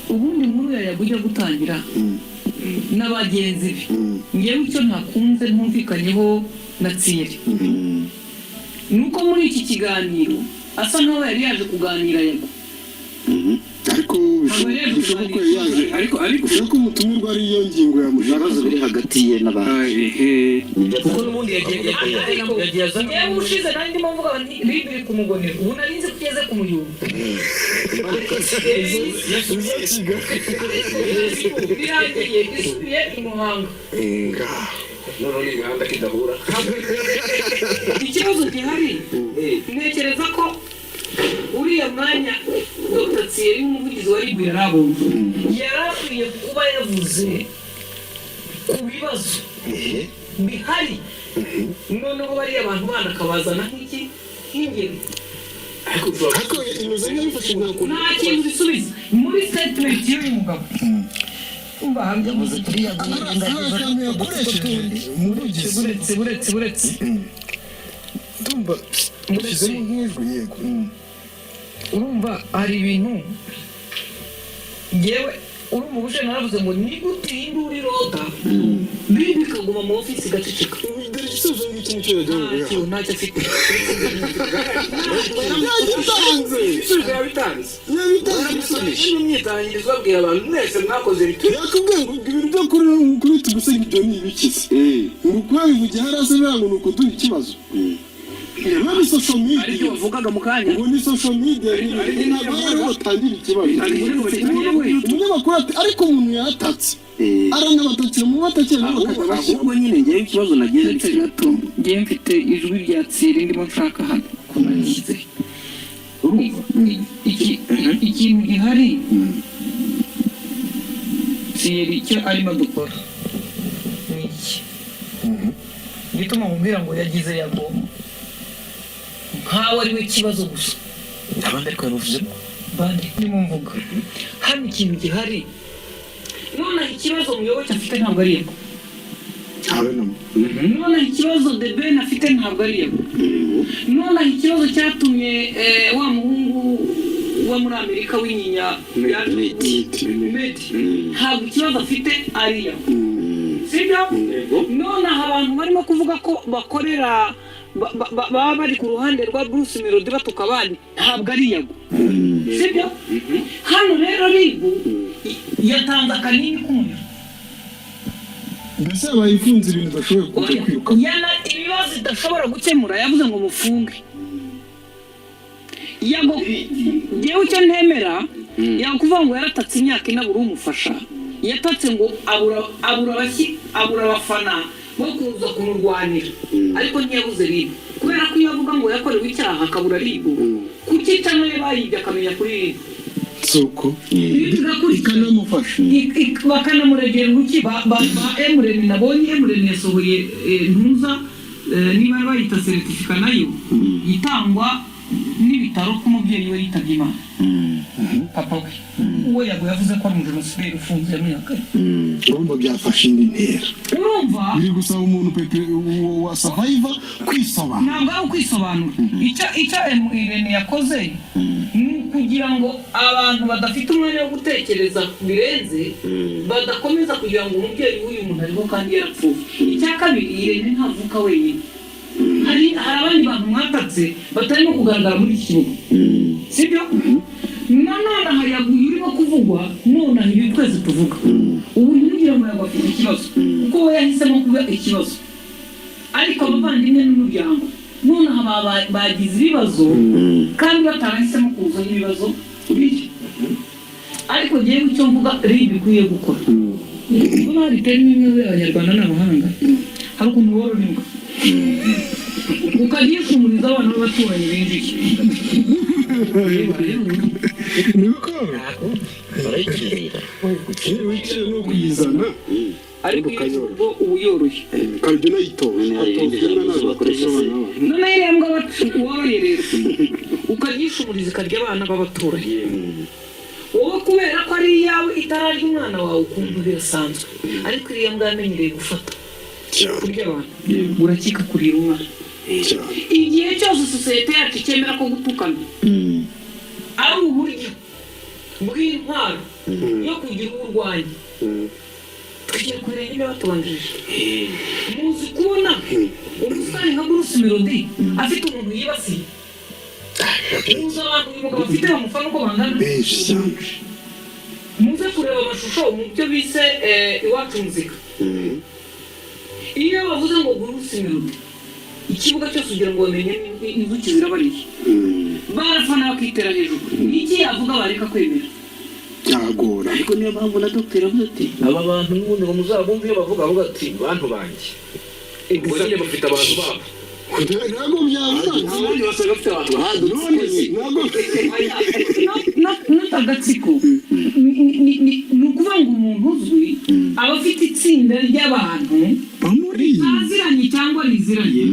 Ubundi inkuru ya Yago ijya gutangira na bagenzi be, ngewe icyo ntakunze, ntumvikanyeho na Thierry, ni uko muri iki kiganiro asa nkaho yari yaje kuganira Yago. Ariko bishoboka ko yari yaje Ariko bishoboka ko umutumirwa ari iyo ngingo yamushaka. Ibibazo biri hagati ye n'abandi. Kuko n'ubundi yagiye azana. Ngewe ushize nari ndimo mvuga nti RIB iri kumugonera, ubu nari nzi ko ugeze ku muyumbu, birangiye isubiye i Muhanga. Noneho ni imihanda idahura. Ikibazo gihari, ntekereza ko uriya mwanya Dr Thierry nk'umuvugizi wa RIB yari abonye, yari akwiye kuba yavuze ku bibazo bihari, noneho bariya bantu bana akabazana nk'iki, nk'ingero. Ariko Ariko imeze nk'ibifashe nta kuntu. Nta kintu bisubiza muri statement y'uyu mugabo. Umva hamwe. Yavuze kuri Yago. Hari akantu yakoresheje umuvugizi. Buretse, buretse, buretse. Ndumva mushyizemo nk'ijwi, yego. Urumva hari ibintu, ngewe urumva ubushize naravuze ngo ni gute iyi nduru irota, RIB ikaguma mu ofisi igaceceka? Dore igisubizo ngiki, nicyo yajyaga. Ntacyo, ntacyo afite. Yagitanze. Ibisubizo yabitanze. Yabitanze. Yari mu myitangirizo babwira abantu mwese mwakoze bityo. Yakubwiye ngo ibintu byo kuri tugusenya ibyo ni ibikize, ngo kuba bivugiye hariya se bivuga ngo ni ukuduha ikibazo, ngo ni social media. Aribyo bavugaga mu kanya. Ngo ni social media, ntabwo ariho batangira ikibazo. Umunyamakuru ati: "Ariko umuntu yatatse, aranabatakira, mu batakira nabo bakajya bashyira." Ahubwo nyine ngewe ikibazo nagize Uretse gato, ngewe mfite ijwi rya Thierry ndimo nshaka hano ko narishyize. Urumva. Ikintu gihari, Thierry icyo arimo dukora ni iki gituma mubwira ngo yagize Yago nkawe ari we kibazo gusa. Abandi ariko yabavuzemo. Bandi ndimo mvuga hano, ikintu gihari nonaha, ikibazo Muyoboke afite ntabwo ari Yago. Habe namo. Nonaha ikibazo The Ben afite ntabwo ari Yago. Nonaha ikibazo cyatumye wa muhungu wo muri Amerika w'inyinya yaje Meddy, ntabwo ikibazo afite ari Yago, sibyo? Nonaha abantu barimo kuvuga ko bakorera baba bari ku ruhande rwa Bruce Melody batuka abandi, ntabwo ari Yago, sibyo? Hano rero RIB yatanze akanini k'umuriro. Mbese yabaye ifunze ibintu idashoboye kujya kwiruka. Yana ibibazo idashobora gukemura, yavuze ngo mufunge Yago. Ngewe icyo ntemera, yakuvuga ngo yaratatse imyaka 4 abura umufasha, yatatse ngo abura abura abafana bo kuza kumurwanira, ariko ntiyabuze RIB, kubera ko iyo avuga ngo yakorewe icyaha akabura RIB, kuki cyangwa bayibye akamenya kuri RIB? Si uko. Igakurikirana. Ikanamufasha. Bakanamuregera urukiko. Ba Emureni, nabonye Emureni yasohoye ntuza, niba bayita certificat, nayo itangwa n'ibitaro ko umubyeyi we yitabye Imana, papa we, uwo Yago yavuze ko ari umujenosideri ufunze, yamwihakanye. Urumva byafashe indi ntera. Urumva. Biri gusaba umuntu pepe wa survivor kwisobanura. Ntabwo ari ukwisobanura. Icyo Irene yakoze ni ukugira ngo abantu badafite umwanya wo gutekereza birenze badakomeza kugira ngo umubyeyi w'uyu muntu ariho kandi yarapfuye. Icya kabiri, Irene ntavuka wenyine, hari abandi bantu mwatatse batarimo kugaragara muri iki kibuga, sibyo? Nanone aha Yaguye urimo kuvugwa nonaha, ibi twese tuvuga ubu, ntugire ngo Yago afite ikibazo kuko we yahisemo kuba ikibazo, ariko abavandimwe n'umuryango nonaha bagize ibibazo kandi batarahisemo kuzana ibibazo biri. Ariko ngewe icyo mvuga RIB ikwiye gukora, ubwo hari terime imwe, Abanyarwanda ni abahanga, hari ukuntu worora imbwa ukagihumuriza abana b'abaturanyi binjiye. Ni uko Barayikirira. wiciye no kuyizana. Ariko iyo ubwo uba uyoroye. Ukajya unayitoza. None hari irindi Atoza jambo inka ntabwo bakoresha atoza se? abana b'abantu. Noneho iriya mbwa woroye rero ukagishumuriza ikarya abana b'abaturanyi, wowe kubera ko ari iyawe itararya umwana wawe ukumva birasanzwe, ariko iriya mbwa yamenyereye gufata kurya abantu, urakika kurira umwana. Cyane. Igihe cyose sosiyete yacu ikemera ko gutukana ari uburyo bw'intwaro. Yo kugira uwo urwanya, tugiye kureba niba batubanjirije. Muzi kubona umusore nka Bruce Melody afite umuntu yibasiye? Muzi abantu uyu mugabo afite bamufana uko bangana? Benshi cyane. Muze kureba amashusho mu byo bise Iwacu Muzika. Iyo bavuze ngo Bruce Melody, ikibuga cyose ugira ngo bamenye inzuki zirabariye, barafana bakitera hejuru. Iki yavuga bareka kwemera? Byagora. Ariko niyo mpamvu na dogiteri avuze ati Aba bantu n'ubundi ngo muzabumve iyo bavuga, bavuga ati: "Bantu banjye." Ubwo nyine bafite abantu babo. Ntabwo byabura. Abandi basanga bafite abantu None se ntabwo Not agatsiko. Ni ukuvuga ngo umuntu uzwi aba afite itsinda ry'abantu bamuri baziranye cyangwa riziranye.